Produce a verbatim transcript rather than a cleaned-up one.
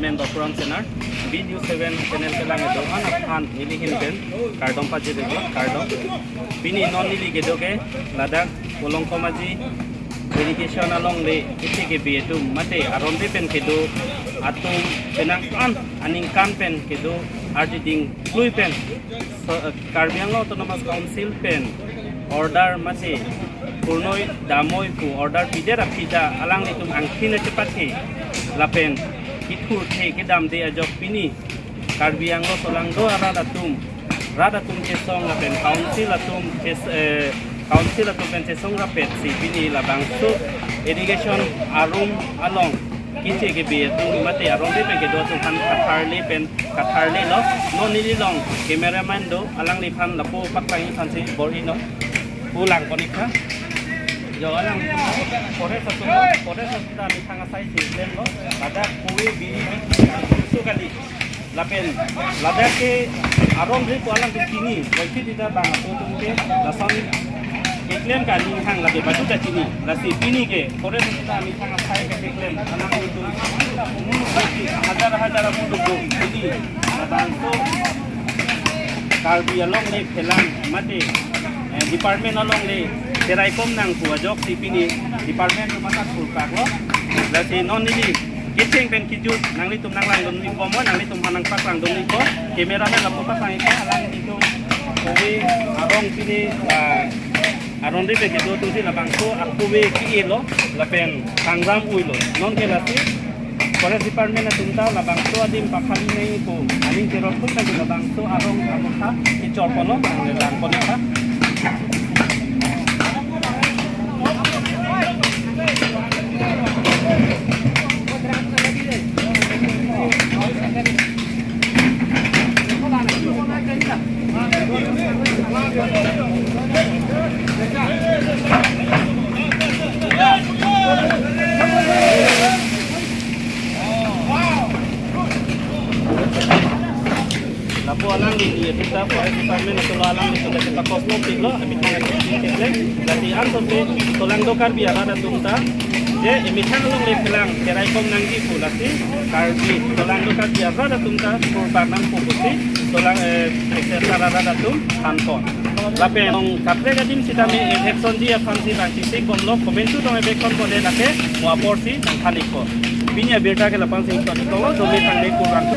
Men Bapuram Senar, B News seven channel kelang kedo-an aphan neli ahin pen kardom pajirlo, kardom. Pini non neli kedo ke ladak Polongkomaji irrigation along le isi kebi atum mate aron pen kedo atum penang an aningkan pen kedo ardi ding klui pen, so, eh, Karbi Anglong Autonomous Council pen order mate kurnoi damnoi pu order pidet aphi ta alanglitum angthin chepathe lapen kethurthe kedamde ajok pini Karbi Anglong solangdo arat atum, rat atum chesong lapen council atum ches-, eh, council atum pen chesong rapetsi pini labangso irrigation arum along keche kebi atum mate aron pen kedo atum aphan katharle pen katharlelo. Non neli along cameraman do, alangliphan lapu paklang aphansi bor-ino. Pulang konik ha. Jo alang forest atum, forest atum ta methang asai si klemlo. Ladak kove biri su kali. Lapen ladak ke aron ri ko alang ke chini, waisi dida bang atum ke lason keklem kali hang lake badu ta chini. Lasi pini ke forest atum ta methang asai ke keklem alanglitum hajar hajar amun do pini. Labangso Karbi along le phelang mate, eh, department along le cheraikom nang pu ajoksi pini department atum athak thurpaklo. Lasi non neli kecheng pen kejut nanglitum nanglangdun ikpo mo, nanglitum aphan nangpaklang dun ikpo. Cameraman lapu paklang ikpo, alanglitum kove arong pini, ah, aron pen kedo atumsi labangso akove ke-elo lapen sangram uilo. Non ke lasi forest department atum ta labangso adim pakhali nangji pu aning cherot pun ta labangso arong amutha kechor ponlo, nanglelang ponlo ta. Lapu alangli, ya, kita forest department itu lo alangli sudah kita kosmo pik lo, methang kita klik, lasi anso pe solangdo Karbi arat atum ta, je methang along le phelang cheraikom nangji pu lasi Karbi solangdo Karbi arat atum ta thurpak nang pu pusi solang, eh, ekser arat atum thanpon. Lapen nong kaprek adim sitame election ji aphansi bang sisik bomlo, komentu tong ebek kon pode lake mo aporsi nangthan ikpo. Pini abirta ke lapu-ansi ikpo, tong lo, domi tangde kurang.